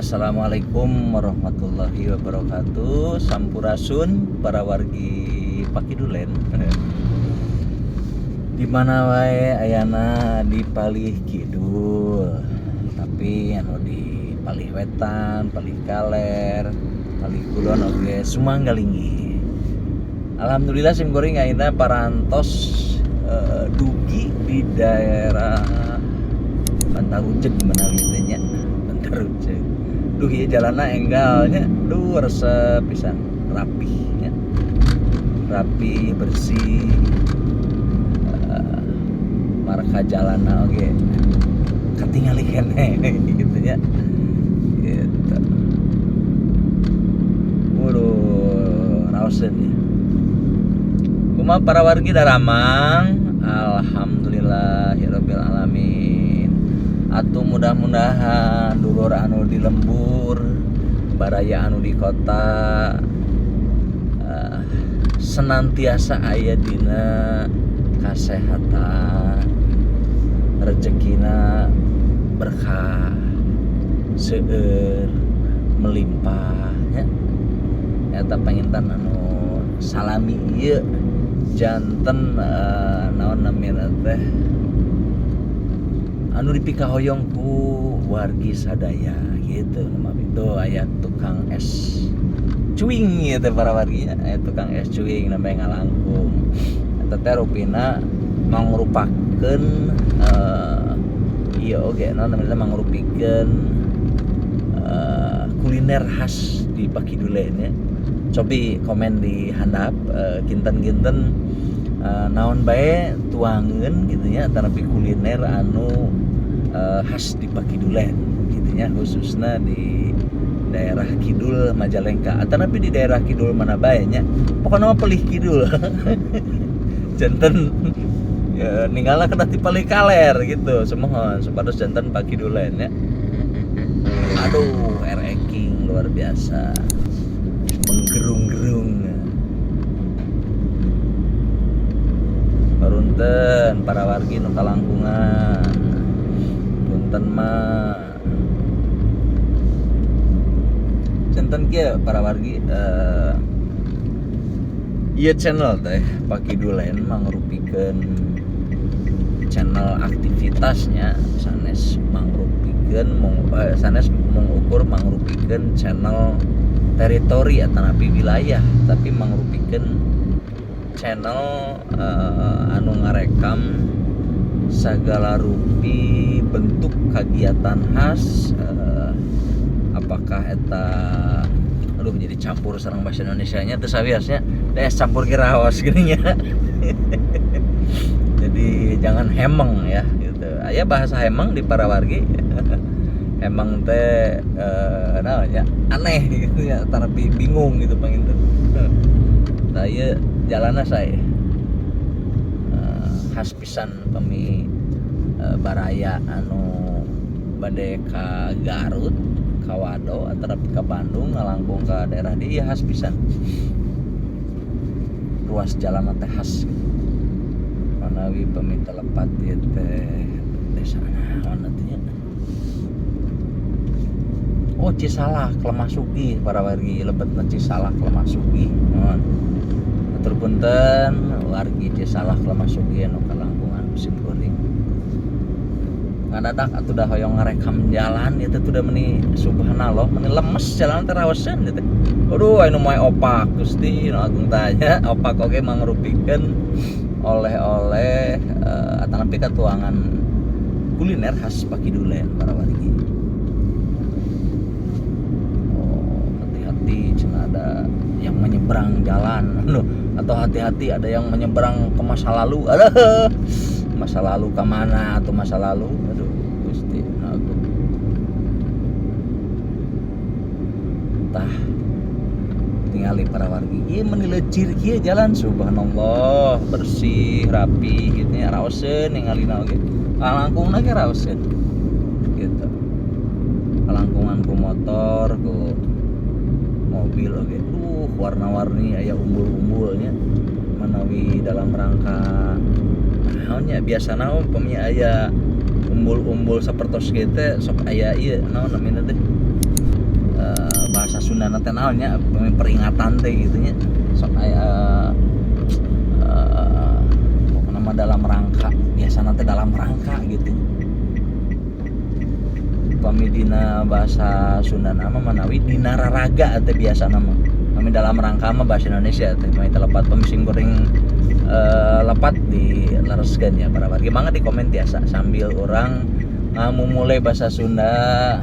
Assalamualaikum warahmatullahi wabarakatuh. Sampurasun para wargi Pakidulen. Di mana wae ayana di palih kidul, tapi anu di palih wetan, palih kaler, palih kulon oge sumangga linggih. Alhamdulillah sim kuring ayeuna parantos dugi di daerah Bantarujeg menawi teh nya. Bantarujeg. Duh, ieu jalanna enggal nya. Duh, resep pisan, rapih nya. Rapi, bersih. Marka jalanna oge katingali keneh gitu nya. Gitu. Waduh, raoseun ya. Kumaha para wargi, daramang? Alhamdulillahirabbil alamin. Atuh mudah-mudahan dulur anu di lembur, baraya anu di kota senantiasa aya dina kasehatan, rezekina berkah, seueur, melimpah nya. Eta panginten anu salami ieu janten naon namina teh anu dipikahoyong ku wargi sadaya gitu. Nama itu aya tukang es cuing gitu para wargi, aya tukang es cuing namanya ngalangkung. Eta teh rupina mangrupakeun ieu oge, naon namanya, mangrupikeun kuliner khas di Pakidulen ya. Cobi komen di handap kinten-kinten naon bae tuangeun gitu ya, tapi kuliner anu khas di Pakidulen gitu nya, khususnya di daerah kidul Majalengka atau tapi di daerah kidul mana bae nya, pokoknya mah pelih kidul. Janten ya ninggalna kena ti palih kaler gitu, semohon supados janten Pakidulen ya. Aduh, RX King luar biasa menggerung-gerung. Punten para wargi nu kalangkungan, punten mah. Janten kieu para wargi, ieu channel teh Pakidulen mangrupikeun channel aktivitasnya, sanes mangrupikeun sanes mengukur mangrupikeun channel teritori atanapi wilayah, tapi mangrupikeun channel anu ngarekam segala rupi bentuk kegiatan khas, apakah eta, aduh, jadi campur sareng bahasa Indonesia nya, teu sawiosnya deh, campur kiraos gini nya. Jadi jangan hemeng ya gitu. Aya bahasa hemeng di para wargi? Hemeng teh naon ya, aneh gitu ya, tapi bingung gitu panginten. Nah, ieu jalanna saya khas pisan pami baraya anu bade ka Garut, ka Wado atau ka Bandung ngalangkung ka daerah dieu khas pisan ruas jalan teh khas gitu. Manawi pami telepat ieu teh desa naon atuh nya? Oh, Cisalak Lemah Sugih para wargi, lebetna Cisalak Lemah Sugih. Mohon atur punten wargi Cisalak Lemah Sugih anu kalangkungan sim kuring. Ngadadak atuh dah hoyong ngarekam jalan itu tuh udah meni, subhanallah, meni lemes jalan teh, raoseun gitu. Aduh, anu moe opak, Gusti nu agung tanya opak oge mangrupikeun oleh-oleh atanapi katuangan kuliner khas Pakidulen para wargi. Oh, hati-hati cenah ada yang menyeberang jalan. Aduh, atau hati-hati ada yang menyeberang ke masa lalu. Aduh, masa lalu ke mana atau masa lalu? Aduh, Gusti nu agung. Tah, tingali para wargi, ieu meni leucir kieu jalan, subhanallah, bersih, rapi gitu nya, raoseun ningalina oge. Kalangkungna ge raoseun gitu. Kalangkungan ku motor, ku mobil oge. Duh, warna-warni, aya umbul-umbulnya manawi dalam rangka naon nya. Biasana upami aya umbul-umbul sapertos kieu teh sok aya ieu, naon namina teh, Sunda teh naon nya peringatan teh gitu nya sok aya pokokna mah dalam rangka biasana teh dalam rangka gitu. Pami dina bahasa Sunda mah manawi dina raraga teh biasana mah. Pami dalam rangka mah bahasa Indonesia teh pami telepat pami sing goreng lepat dilereskeun ya para wargi. Mangga di komen tiasa sambil urang ngamumule bahasa Sunda,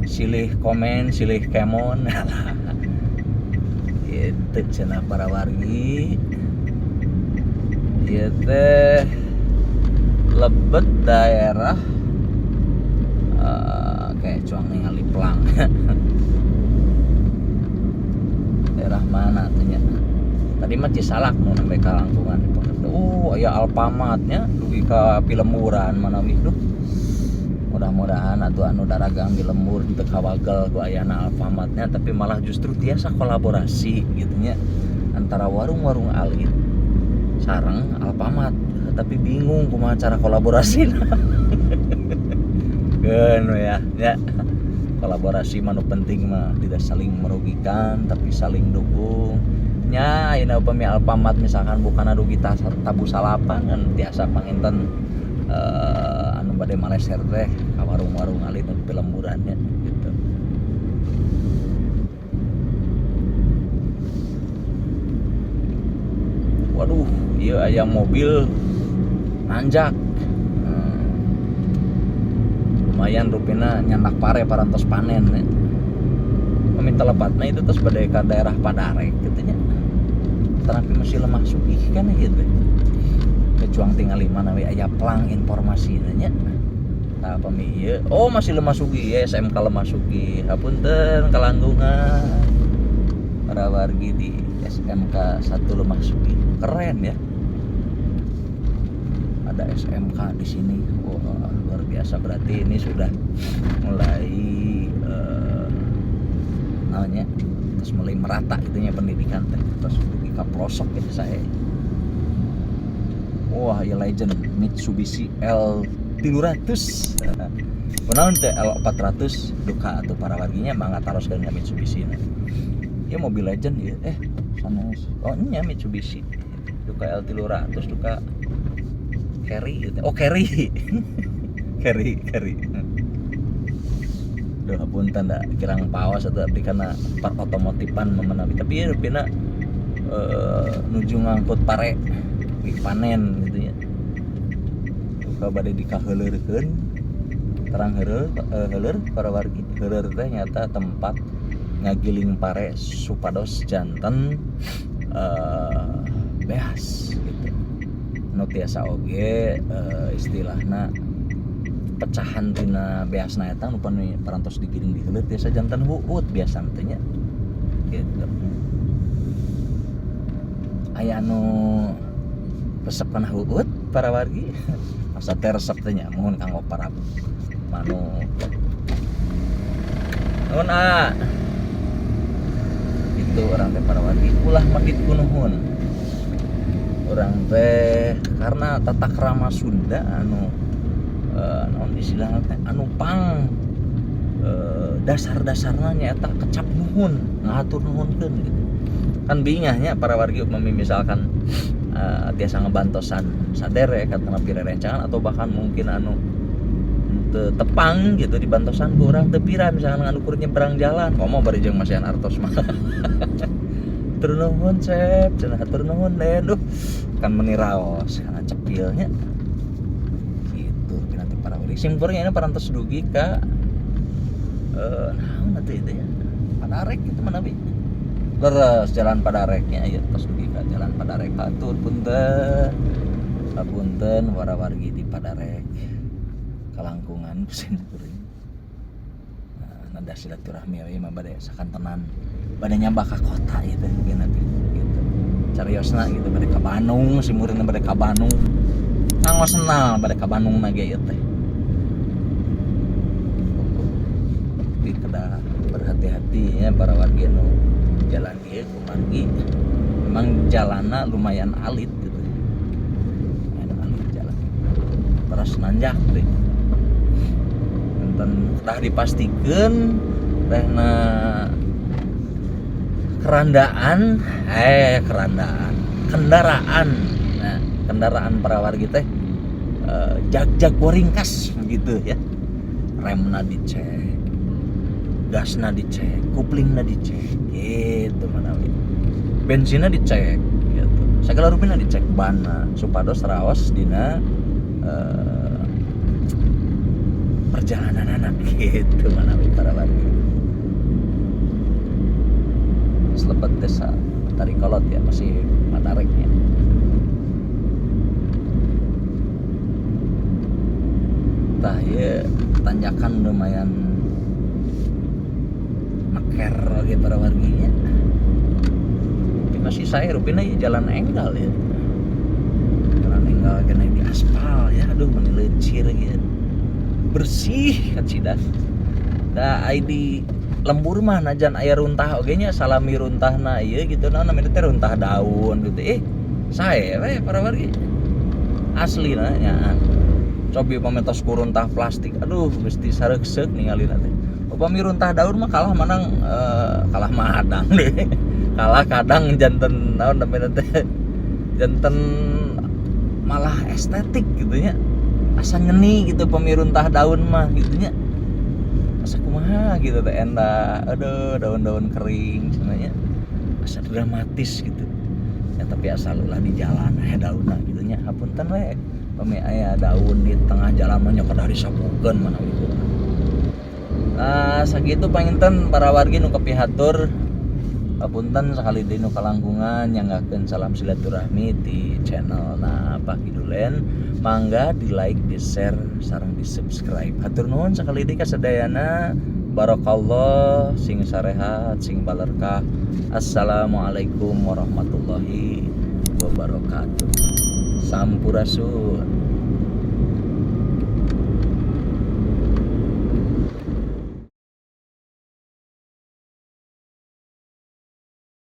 silih komen silih kemon gitu cenah para wargi. Ieu teh lebet daerah kayak cuang ningali pelang daerah mana tuh nya. Tadi mah Cisalak nu nembe ka langkungan. Oh aya Alfamart nya dugi ka pilemburan manawi duh. Mudah-mudahan atuh anu daragang di lembur teu kawagel ku ayana Alfamartnya, tapi malah justru tiasa kolaborasi gitu nya antara warung-warung alit sareng Alfamart. Tapi bingung kumaha cara kolaborasi. Keun we ya, ya. Kolaborasi mah nu penting mah tidak saling merugikan tapi saling dukung. Nya ayeuna upami Alfamart misalkan bukan dugi tabu salapan kan tiasa panginten anu bade maleser teh ka warung-warung alit nu di lemburan nya gitu. Waduh, ieu aya mobil nanjak. Lumayan rupina nyandak pare parantos panen ya. Pami telepatna itu terus bade ka daerah Padarek gitu nya. Tapi masih lemah sugih kan gitu. Kecuang tinggal mana we aya plang informasina nya. Tah pami ieu, oh masih lemah sugih ya SMK Lemah Sugih. Hapunten kalanggungan. Para wargi di SMK 1 Lemah Sugih. Keren ya. Ada SMK di sini. Wah, luar biasa, berarti ini sudah mulai namanya terus mulai merata itunya pendidikan teh. Terus dugi ka pelosok gitu saya. Wah, ya legend Mitsubishi L300. Kunaon teh L400 duka atuh para warginya mangga taroskeun ka Mitsubishi. Ya mobil legend ya. Sanes. Oh nya Mitsubishi. Duka L300 duka Carry gitu. Oh Carry. Carry, Carry. Duh punten da kirang pawas atuh abdi kana parotomotifan memenawi. Tapi ya rupina nuju ngangkut pare panen gitu ya. Duka bade dikaheuleurkeun terang heureur heuleur para wargi. Heuleur teh nyata tempat ngagiling pare supados janten beas gitu. Nu tiasa oge istilahna pecahan tina beasna eta nu parantos digiling di heuleut tiasa janten huut biasa teh nya gitu. Aya anu resep kana huut para wargi. Asa teh resep teh nya muhun kanggo para manuk. Nuhun a. Itu urang teh para wargi ulah medit ku nuhun. Urang teh karena tata krama Sunda anu naon istilahna teh anu pang dasar-dasarna nyaeta kecap nuhun, ngahatur nuhunkeun gitu. Kan bingahnya para wargi upami misalkan tiasa ngebantosan sadere katanapi rerencangan atau bahkan mungkin anu teu tepang gitu dibantosan ku urang teu pira misalkan anu kur nyebrang jalan komo bari jeung masihan artos mah. Hatur nuhun Cep, cenah hatur nuhun Den. Duh, kan meni raos kana cepilnya. Gitu nanti para wargi. Simpurnya ini parantos dugi ka naon atuh itu ya? Padarek gitu manawi. Leres jalan Padareknya ya tos dugi ka jalan Padarek. Hatur punten. Hapunten para wargi di Padarek. Kalangkungan ku kuring. Nah, nada silaturahmi we mah bade sakantenan bade nyambak ka kota ieu teh mungkin nanti gitu. Cariosna gitu bade ka Bandung, si muridna bade ka Bandung. Kanggo senal bade ka Bandung na ge ieu teh. Tapi kedah berhati-hati ya para wargi nu jalan ieu kumargi memang jalanna lumayan alit gitu. Lumayan alit jalan. Terus nanjak deh. Enten kedah dipastikeun rehna Kerandaan kerandaan kendaraan. Nah, kendaraan para wargi teh jag-jag waringkas gitu ya, remna dicek, gasna dicek, kuplingna dicek gitu, manawi bensinnya dicek gitu, segala rupina dicek, banna supados raos dina perjalanan anak gitu manawi para wargi. Selebet desa Tarikolot ya, masih Matareknya. Tah ya, tanjakan lumayan meker oke para warginya. Tapi masih saya rupina ya jalan enggal ya, jalan enggal kena di aspal ya, aduh meni leucir gitu, bersih kacidan. Da ai di lembur mah najan aya runtah oge nya, salami runtahna ieu gitu, naon namanya teh runtah daun gitu, sae we para wargi asli lah nya. Cobi upami tos ku runtah plastik, aduh mesti sareukseuk ningalina teh. Upami runtah daun mah kalah manang, kalah madang deh, kalah kadang janten naon namanya teh, janten malah estetik gitu nya, asa nyeni gitu upami runtah daun mah gitu nya, asa kumaha gitu teh endah, aduh daun-daun kering cenah nya, asa dramatis gitu ya. Tapi asal ulah di jalan aya daunna gitu nya, hapunten we pami aya daun di tengah jalan mah nya kedah disapukeun mana gitu. Nah, sakitu panginten para wargi nu kapihatur. Hapunten sakali deui nu kalangkungan, nyanggakeun salam silaturahmi di channel na Pak Kidulen. Mangga di like, di share, sareng di subscribe. Hatur nuhun sakali deui kasadayana. Barakallah, sing sarehat, sing balerkah. Assalamualaikum warahmatullahi wabarakatuh. Sampurasun.